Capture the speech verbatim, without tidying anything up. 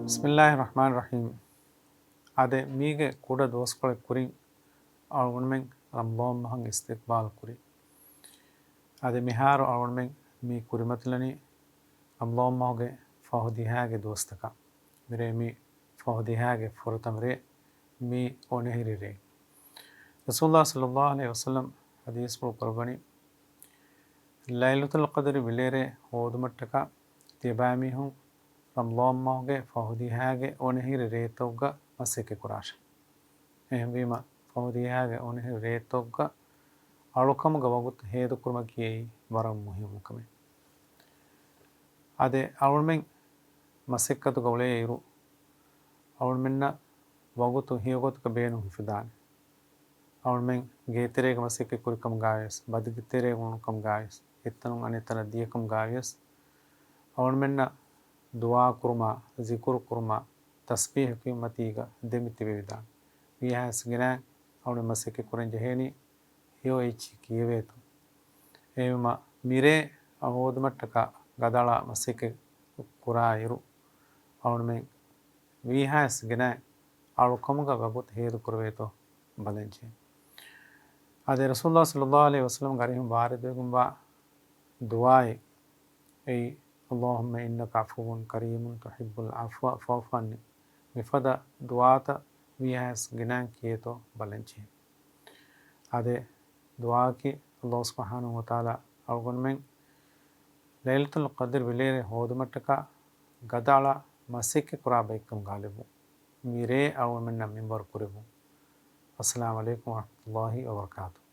ބިސްމިއްލާހި ރަޙްމާނި ރަޙީމް. އާދެ، މީގެ ކުޑަ ދުވަސްކޮޅެއް ކުރިން އަޅުގަނޑުމެން ރަމަޟާން މަހަށް އިސްތިޤްބާލު ކުރި. އާދެ، މިހާރު އަޅުގަނޑުމެން މި ކުރިމަތިލަނީ ރަމަޟާން މަހުގެ ފަހު ދިހައިގެ ދުވަސްތަކަށް. މިރޭ މި ފަހު ދިހައިގެ ފުރަތަމަ ރޭ، މި އޮނިހިރި ރޭ. ރަސޫލާ ޞައްލައްލާހު ޢަލައިހި ވަސައްލަމް ޙަދީޘްފުޅު ކުރައްވަނީ، ލައިލަތުލް ޤަދްރި ވިލޭރޭ ހޯދުމަށްޓަކާ ތިޔަބައިމީހުން ރަމަޟާން މަހުގެ ފަހު ދިހައިގެ އޮނިހިރި ރޭތަކުގަ މަސައްކަތް ކުރާށޭ. އެހެންވީމަ، ފަހު ދިހައިގެ އޮނިހިރި ރޭތަކުގަ އަޅުކަމުގަ ވަގުތު ހޭދަކުރުމަކީ އެއީ ވަރަށް މުހިއްމު ކަމެއް. އާދެ، އަޅުގަނޑުމެން މަސައްކަތުގަ އުޅޭއިރު، އަޅުގަނޑުމެންނަށް ވަގުތު ހެޔޮގޮތަކަށް ބޭނުން ހިފިދާނެ. އަޅުގަނޑުމެން ގޭތެރޭގަ މަސައްކަތް ކުރިކަމުގައިވިޔަސް، ބަދިގެތެރޭގަ އުޅުނުކަމުގައިވިޔަސް، އެއްތަނުން އަނެއްތަނަށް ދިޔަކަމުގައިވިޔަސް، އަޅުގަނޑުމެންނަށް ދުޢާ ކުރުމާ، ޒިކުރު ކުރުމާ، ތަސްބީޙު ކިޔުމަތީގަ ދެމިތިބެވިދާނެ. ވީހާވެސް ގިނައިން އަޅުގަނޑު މަސައްކަތް ކުރަން ޖެހޭނީ ހެޔޮ އެއްޗިހި ކިޔެވޭތޯ. އެހެންވީމަ، މިރޭ ހޯދުމަށްޓަކާ ގަދައަޅާ މަސައްކަތް ކުރާއިރު، އަޅުގަނޑުމެން ވީހާވެސް ގިނައިން އަޅުކަމުގަ ވަގުތު ހޭދަކުރެވޭތޯ ބަލަންޖެ. އާދެ، ރަސޫލާ ޞައްލައްލާހު ޢަލައިހި ވަސައްލަމް ގަރިހުން ވާރިދުވެގެންވާ ދުޢާއެއް އެއީ، اللهم إنك عفو كريم تحب العفو فاعف عني. މިފަދަ ދުޢާތައް ވީހާވެސް ގިނައިން ކިޔޭތޯ ބަލަންޖެ. އާދެ، ދުޢާއަކީ، ﷲ ސުބްޙާނަހޫ ވަތަޢާލާ އަޅުގަނޑުމެން ލައިލަތުލް ޤަދްރި ވިލޭރޭ ހޯދުމަށްޓަކާ ގަދައަޅާ މަސައްކަތް ކުރާ ބައެއްކަމުގަ ލެއްވުން. މިރޭ އަޅުގަނޑުމެންނަށް މިންވަރު ކުރެއްވުން. އައްސަލާމު ޢަލައިކުމް ވަރަޙްމަތުﷲ ވަބަރަކާތުހު.